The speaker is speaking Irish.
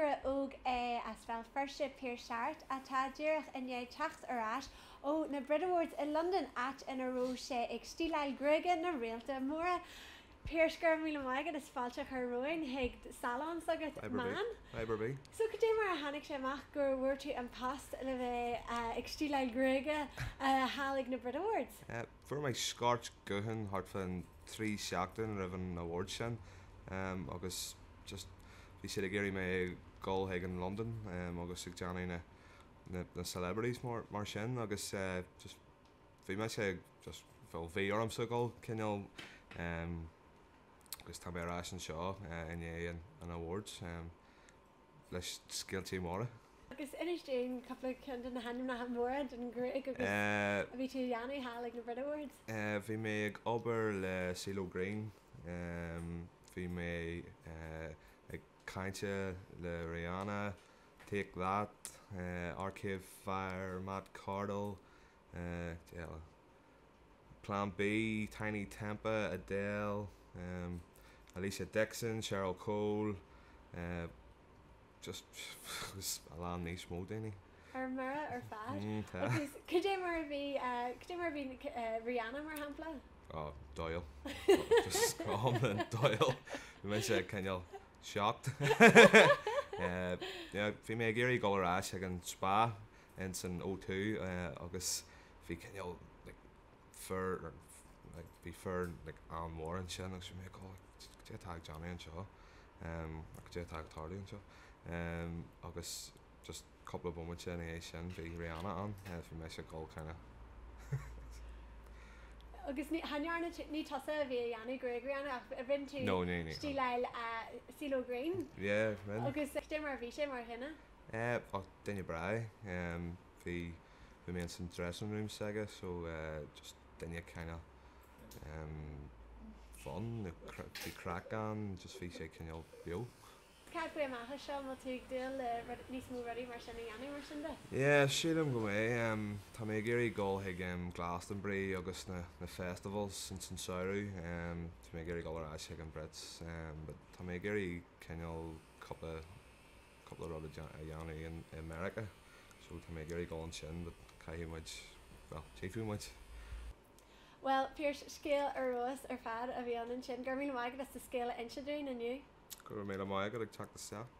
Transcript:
Gruagaire óg é as Béal Feirste, Pearse Sharrett, atá díreach i ndiaidh teacht ar ais ó na Brit Awards i Londain, áit ina raibh sé ag stíleáil gruaige na réalta móra. Pearse, go raibh míle maith agat as fáilte a chur romhainn chuig salón s'agat, Fadhb ar bith. Man. Fadhb ar bith. So cad é mar a tháinig sé amach go bhfuair tú an post le bheith ag stíleáil gruaige thall ag na Brit Awards? Fuair mé scairt gutháin thart fán 3 seachtain roimh an award sin agus just bhí siad ag iarraidh mé dul chuig an London agus ag déanamh na na na celebrities mar mar sin agus just bhí mise ag just bhuel bhí ormsa dul cineál agus tá mé ar ais anseo i ndiaidh an an awards. leis scéaltaí móra. Agus inis dúinn cúpla ceann de na hainmneacha móra den ghruaig agus a bhí tú a dhéanamh thall ag na Brit Awards. Bhí mé ag obair le CeeLo Green, bhí mé ag caint le Rihanna, Take That, Arcade Fire, Matt Cardle, cad eile? Plan B, Tinie Tempah, Adele, Alesha Dixon, Cheryl Cole, just agus a lán níos mó daoine. Ar mire ar fad. Tá. Agus cad é mar a bhí, cad é mar a bhí Rihanna mar shampla? Oh, dóighiúil. Just go hiomlán dóighiúil. Bhí mise cineál shocked. Yeah, bhí mé ag iarraidh dul ar ais ag an spa ins an O2 agus bhí cineál like fir like bhí fir like an-mhór ansin agus bhí mé ag dul like cad é atá ag déanamh anseo um cad é atá ag tarlú anseo um agus just cúpla bomaite ina dhiaidh sin bhí Rihanna ann bhí mise ag dul kind of Agus ní, cha ndearna tú, ní tusa a bhí a dhéanamh gruaig Rihanna ach rinne tú No, ní, ní. stíleáil CeeLo Green. Yeah, rinne. Agus cad é mar a bhí sé mar dhuine? Eh, oh, duine breá é. Bhí, bhí mé ins an dressing room s'aige so just duine kind of fun, bhí craic ann, just bhí sé cineál beo. Cad faoi amach anseo, an bhfuil tú ag dúil le rud, níos mó rudaí mar sin a dhéanamh mar sin de? Yeah, sílim go mbeidh. Tá mé ag iarraidh dul chuig Glastonbury agus na, na festivals ins an samhradh. Tá mé ag iarraidh dul ar ais chuig an Brits but tá mé ag iarraidh cineál cúpla cúpla rud a dhéanamh i Meiriceá so tá mé ag iarraidh dul ansin but caithfidh muid, bhuel, tchífidh muid. Bhuel, Pearse, scéal ar fheabhas ar fad a bhí ann ansin. Go raibh míle maith agat as do scéal a inse dúinn inniu. Go raibh míle maith agat ag teacht isteach.